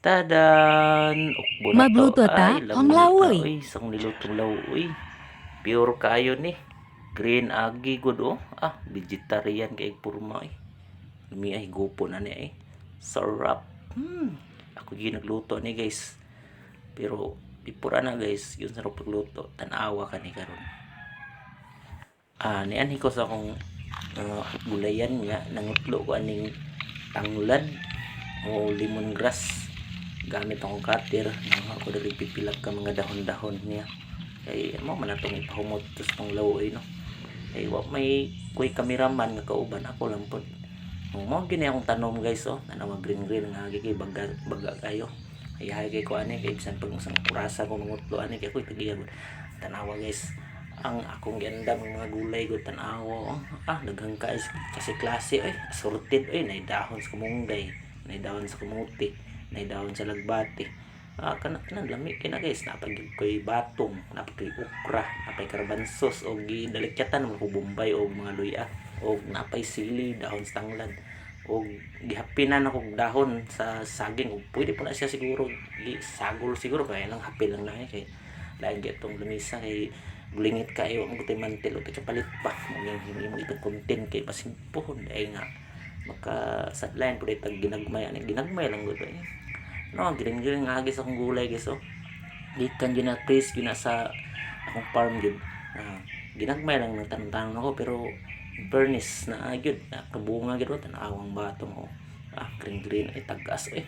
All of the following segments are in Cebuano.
Tadan! Ukbo na to. Magluto ta, Ay, ang lami laway. Oy, isang nilutong laway. Pure kayo ni. Green agi good oh. Ah, vegetarian kay purma eh. Lami ay gupo na ni eh. Sarap. Ako gyud nagluto ni, guys. Pero before ana, guys, yun sa pagluto, tan-awa ka ni karon. Ah, nianhi ko sa akong gulayan nga nangutlo ko aning tanglad o lemongrass gamit akong cutter. Nang ako diri pipilak ka mga dahon-dahon niya kay mo man atong ipahumot sa tong laway, no? Kay wa may kuy cameraman nga kauban, ako lang pod. Oh, mao gini akong tanom, guys, oh. Tanawa, green green nga agi kay baga baga kayo. Ay hay kay ko ani kay bisan pag usang kurasa ko mangutlo ani kay ako'y tagiya gud. Tanawa, guys, ang akong giandam ng mga gulay gud, tanawa oh. Ah, daghang kay kasi klase oy, assorted oy, nay dahon sa kamunggay, nay dahon sa kamuti, nay dahon sa lagbati. Ah, kana kana lami kay na, guys. Napay gyud koy batong, napay koy okra, napay karbansos og gidalikyatan man ko bombay og mga luya og napay sili, dahon sa tanglad og gihapinan ako og dahon sa saging og pwede po na siya siguro sagol siguro, kaya lang hapil lang na eh, kay lain gyud tong lamisa kay lingit kayo ang gutay mantel o kapalit pa mo yung imong itong content kay basig pohon ay nga maka sadline pud tag ginagmay ani, ginagmay lang gud eh, no? Green green nga sa akong gulay, guys, oh. Gikan gyud na place gyud na sa akong farm gyud. Ah, ginagmay lang ng tanom-tanom ako, pero in fairness na gyud nakabunga gyud oh. Tan-awang batong oh. Ah, green green ay tagas eh.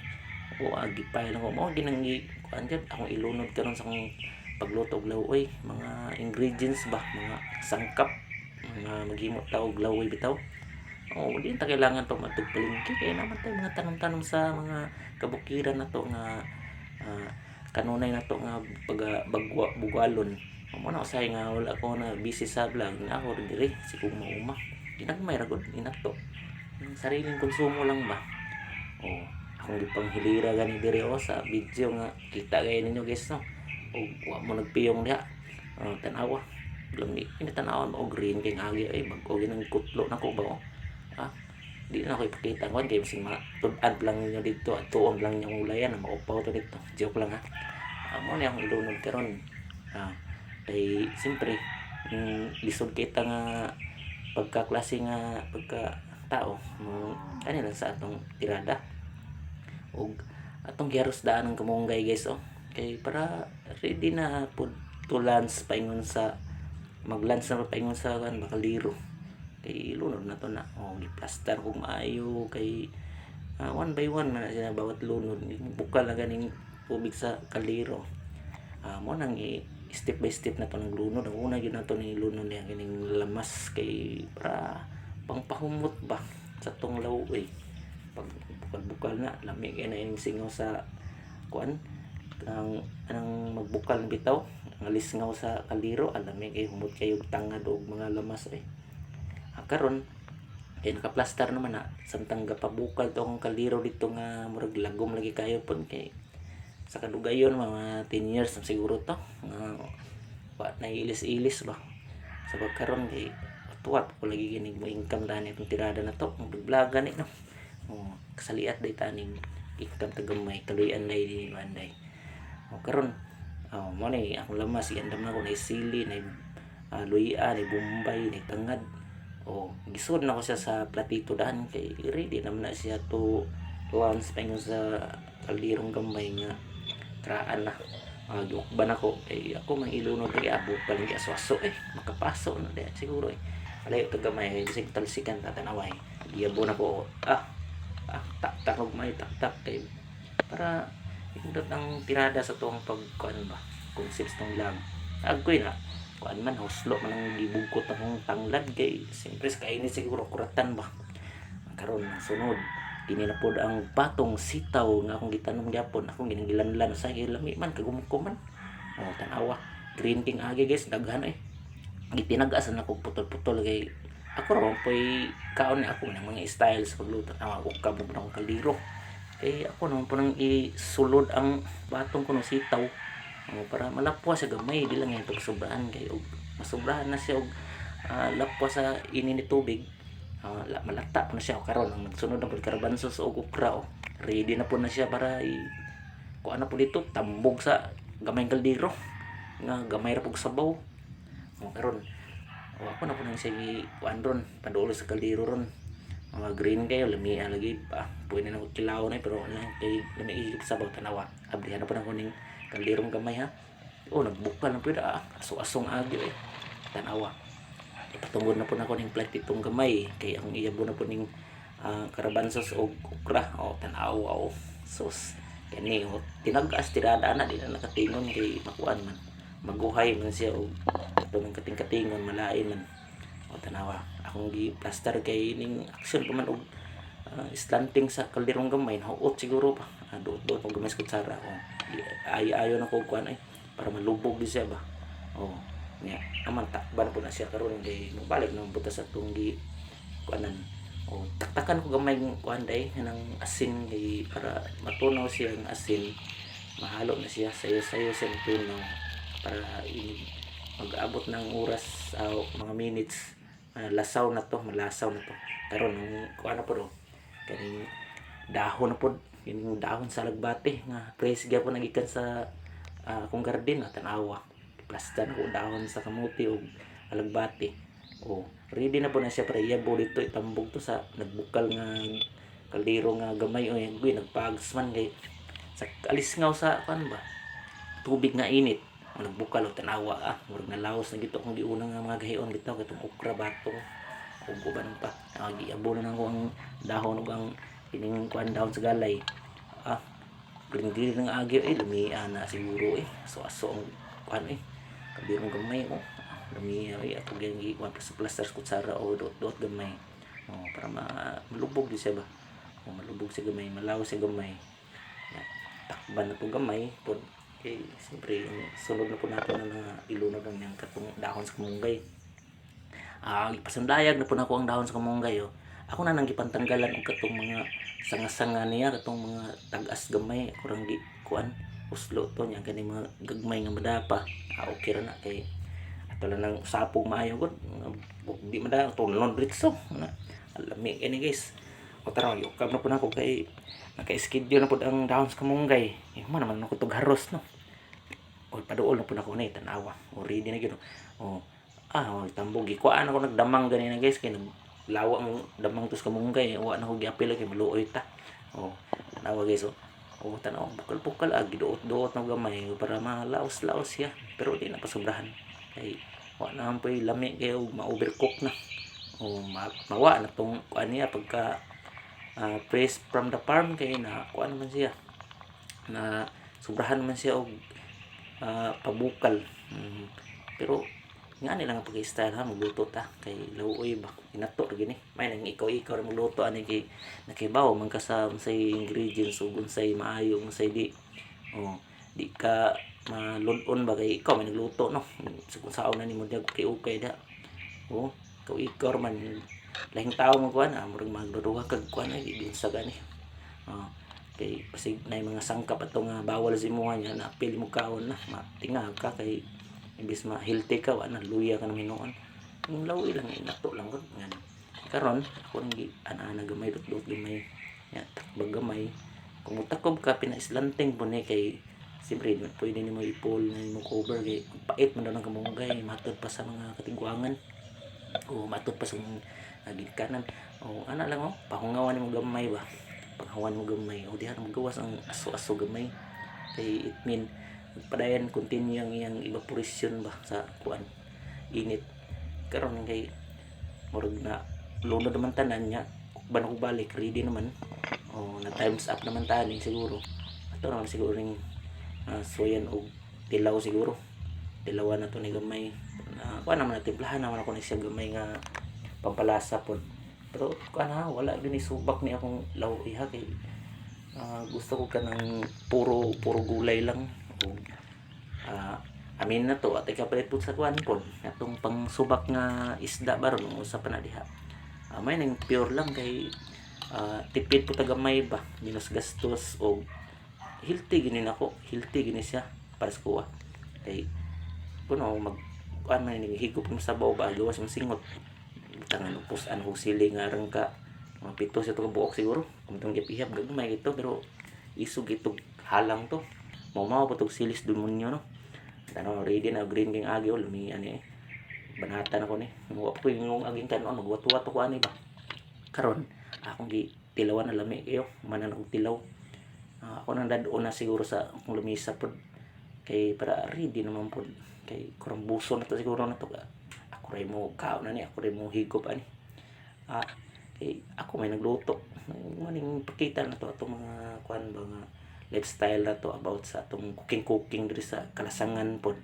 O agipay lang ko mo ginang kuan gyud akong ilunod karon sa akong pagluto og laway, mga ingredients ba, mga sangkap mga maghimo ta og laway bitaw. Oh, di ta kailangan pa matug palengke kay naman tayo mga tanom-tanom sa mga kabukiran nato nga kanunay nato nga baga, bagwa bugalon. Mo na usahay nga wala ko na busy sa vlog na ako diri si kung mauma. Ginagmay ra gud inato. Ang sariling konsumo lang ba. Oh, akong gipanghilira gani diri oh sa video nga kita gay ninyo, guys, no. Og wa mo nagpiyong diha. Oh, tan-awa. Lami ini tan-awan mo green kay agi ay bag-o ginang kutlo nako ba oh. Ah, di na ako ipakita kuan kay bising matud-an lang ninyo dito at tuon lang niyo gulayan na maupaw to dito. Joke lang ha. Ah, mo ni akong ilunod karon. Ah, kay siyempre yung lisod kita nga pagkaklase nga pagka tao mo kani lang sa atong tirada og atong giharos daan ang kamunggay, guys, oh, kay para ready na pud to lunch paingon sa mag-lunch na paingon sa kan bakaliro kay lunod na to na. Oh, giplastar kog maayo kay one by one man na siya bawat lunod, bukal na ganing tubig sa kaliro. Ah, mo nang i step by step na to ng lunod. Ang una gyud nato ni lunod niya kining lamas kay para pangpahumot ba sa tong laway. Pag bukal-bukal na, lami kay na ining singaw sa kuan, ang anang magbukal bitaw ang lisngaw sa kaliro, alami kay humot kayo tangad og mga lamas eh. Ah, karon kay nakaplastar naman na, samtang gapabukal to akong kaliro dito nga murag lagom lagi kayo pon kay sa kadugayon, mga 10 years na siguro to nga wa naiilis-ilis ba. Sa pagkaron kay tuwat ko lagi ginig mo income dani itong tirada na to, mag-vlog gani, no? Oh, kasaliat day taning income ta gamay, kaluyan day ni banday. Oh, karon, oh, mo ni akong lamas, iandam na ko na sili na, luya na, bombay na, tangad. Oh, gisod na ko siya sa platito daan kay ready naman na siya to lunch paingon sa kalirong gamay nga traan na. Giukban ako kay ako mang ilunod kay abot pa lang aso eh, makapaso na diya siguro eh. Alayo to gamay kay bisig talsikan tatanaway. Giyabo na ko. Ah ah, tak tak og may tak tak kay para indot ang tirada sa tuong pagkuan ba, concepts tong vlog. Agkoy na kuan man, huslo man ang gibugkot akong tanglad kay siyempre sa kainit siguro kuratan ba. Karon ang sunod kini na pod ang batong sitaw nga akong gitanom gyapon, akong ginagilanlan sa lami man kagumko man. Oh, tan-awa, green king agi, guys, daghan eh. Gitinag-asan ako putol-putol kay ako ra man po'y kaon ni ako ng mga style sa pagluto. Tama ko kabog na akong kaliro kay ako naman po nang isulod ang batong kuno sitaw. Oh, para malapwa sa gamay, di lang yan pagsobrahan kay og masobrahan na siya og lapwa sa ini ni tubig, malata po na siya. Karon ang nagsunod na pud karabansos og okra. Oh, ready na po na siya para i Kuan na po dito, tambog sa gamay kaldero nga gamay ra pug sabaw. O karon, o ako na po nang sige kuan ron, paduol sa kaldero ron. Mga green kayo, lami lagi pa. Pwede na kilaw na eh, pero ano, kay lami igip sabaw, tanawa. Ablihan na po na ko ning kalderong gamay ha. O nagbukal na pwede ah, aso-asong agyo eh. Tanawa. Ipatungod na po nako ning platitong gamay kay ang iyabo na po ning karabansos og okra. O tanawa o sus. Kani o tinag-as tirada na, di na nakatingon kay makuan man. Maguhay man siya og ato ng kating-katingon, malain man. O tanawa, akong gi plaster kay ning action pa man og slanting sa kalderong gamay, nahuot siguro pa. Duot-duot og gamay sa kutsara. O ay ayo na ko kuan ay para malubog di siya ba. O nya aman takban po na siya karon kay mobalik na buta sa atong gi kuanan. O taktakan ko gamay kuan day ng asin kay para matunaw siya ang asin, mahalo na siya, sayo-sayo siya matunaw para inig mag-abot ng oras o mga minutes, lasaw na to, malasaw na to. Karon nung kuan na po do kaning dahon na pod, kining dahon sa alagbate nga fresh gyapon nagikan sa akong garden na, tanawa. Plastan ko dahon sa kamuti og alagbate. O ready na po na siya para iyabo dito, itambog to sa nagbukal nga kaldero nga gamay. O yan nagpags man kay sa alisngaw sa kuan ba, tubig nga init. Ang nagbukal og tanawa ah, murag nalaos na gito akong giuna nga mga gahion bitaw katong okra batong ug uban pa. Giabo na nako ang dahon ug ang kining kuan dahon sa galay. Ah, green green ang agyo eh, lumia na siguro eh. So aso ang kuan eh. Kabirong gamay oh. Lumia eh, ato gyud gi kuan sa plaster sa kutsara o dot dot gamay. Oh, para malubog di siya ba. Oh, malubog siya gamay, malaw siya gamay. Ya, takban na to gamay pod kay siyempre yung sunod na po natin na mga ilunod ang yang katong dahon sa kamunggay. Ipasundayag na po nako ang dahon sa kamunggay oh. Ako na nang gipantanggalan og katong mga sanga-sanga niya, katong mga tag-as gamay, ako rang gi kuan uslo to niya kani mga gagmay nga madapa. Okay ra na kay ato lang nang sapog maayo gud. Ug di man da tulon diretso na. Lami kini guys. O tara, yukab na po nako kay naka-schedule na po ang dahon sa kamunggay. Eh, mo naman ako tug haros no. O paduol na po nako ni, tanawa. O ready na gyud. O oh, tambog gikuan ako nagdamang ganina guys kay naglawa ang damang tos kamunggay. Wa na ko giapil kay maluoy ta. O tanawa guys oh. O tanawa, bukal-bukal ah, giduot-duot na gamay para malaos-laos siya. Pero di na pasobrahan. Kay wa na po'y lami kay og ma-overcook na. O mawa na tong kuan niya pagka fresh from the farm kay na kuan man siya, na sobrahan man siya og pabukal. Pero nga nila nga pag-style ha, magluto ta kay lauoy ba, inato ra gini may nang ikaw ikaw ra magluto ani kay nakibaw man ka sa unsay ingredients ug unsay maayo, unsay di. Oh, di ka malud-on ba kay ikaw may nagluto no, sa kung saon na nimo diya ukay ukay da. Oh, ikaw ikaw ra man, lahing tao mo kuan ah, murag magduduha kag kuan ay di unsa gani. Oh, kay pasig na mga sangkap ato nga bawal sa imuha niya na apil mo kaon na matingag ka kay imbis ma healthy ka, wa na, luya ka na hinuon. Yung lawi lang inato lang gud ngan karon ako nang gi ana-ana gamay, dot-dot gamay ya, takbag gamay. Kung mutakob ka, pina-slanting po ni kay siyempre di man pwede nimo i-pull na nimo cover kay ang pait man daw ng kamunggay, matod pa sa mga katigwangan o matod pa sa mga ginikanan. O ana lang oh, pahungawan nimo gamay ba, panghawan mo gamay. O diha na magawas ang aso-aso gamay kay it mean padayon, continue ang iyang evaporation ba sa kuan init. Karon kay murag na lunod naman tanan niya, ban ko balik, ready naman. O na times up naman tani siguro. Ato naman siguro ning suwayan og tilaw siguro, tilawan na to ni gamay na kuan naman, na timplahan naman ako ni siya gamay nga pampalasa pod. Pero kuan ha, wala gyud ni subak ni akong law iha kay gusto ko kanang puro puro gulay lang. Ug amin na to at ikapalit po sa kuan pod atong pangsubak nga isda baron usa pa na diha. May nang pure lang kay tipid po ta gamay ba, minus gastos og healthy gini nako, healthy gini siya para sa kuha kay kuno mag kuan man ni higop ng sabaw ba, gawas ng singot, butangan upos-an og sili nga arang ka mga 7 sa ka buok siguro kung itong gipihap gagmay ito, pero isog itog. Halang to. Mao po tog silis demonyo, no. Ano, ready na, green king agi, oh, lami ani eh. Banatan ako ni. Wa ko yung aging kanon, magwat-wat ko ani ba. Karon, akong gi tilawan na, lami kayo. Manan akong tilaw. Ah, ako nang dad na siguro sa akong lamisa pod kay para ready naman pod kay kurang buso na to siguro na to. Ako ray mo kaon na ni, ako ray mo higop ani. Ah, kay ako may nagluto maning pakita na to atong mga kuan ba nga lifestyle na to about sa atong cooking cooking diri sa kalasangan pod.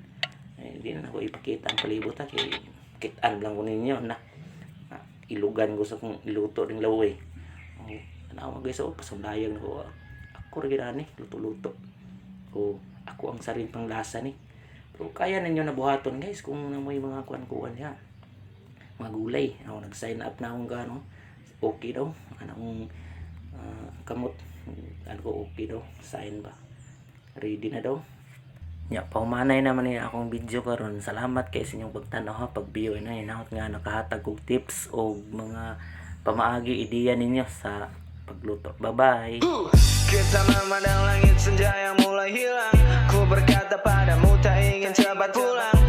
Eh, di na ako ipakita ang palibot ha, kay kitaan lang ko ninyo na, na ilugan ko sa kong iluto ning laway. Oh, tanawa guys, oh, pasundayag na ko. Ako ra gyud ani luto-luto. O ako ang sarili pang lasa ni. Pero kaya ninyo na buhaton, guys, kung namoy mga kuan-kuan ya. Mga gulay. Ako nag-sign up na akong gano. Okay daw. Anong kamot. Ano ko, okay daw. Sign ba? Ready na daw. Ya, pahumanay naman ni akong video karon. Salamat kay sa inyong pagtan-aw ha, pag-view na hinahot nga nakahatag og tips o mga pamaagi, ideya ninyo sa pagluto. Bye-bye. Kita memandang langit senja yang mulai hilang. Ku berkata padamu tak ingin cepat pulang.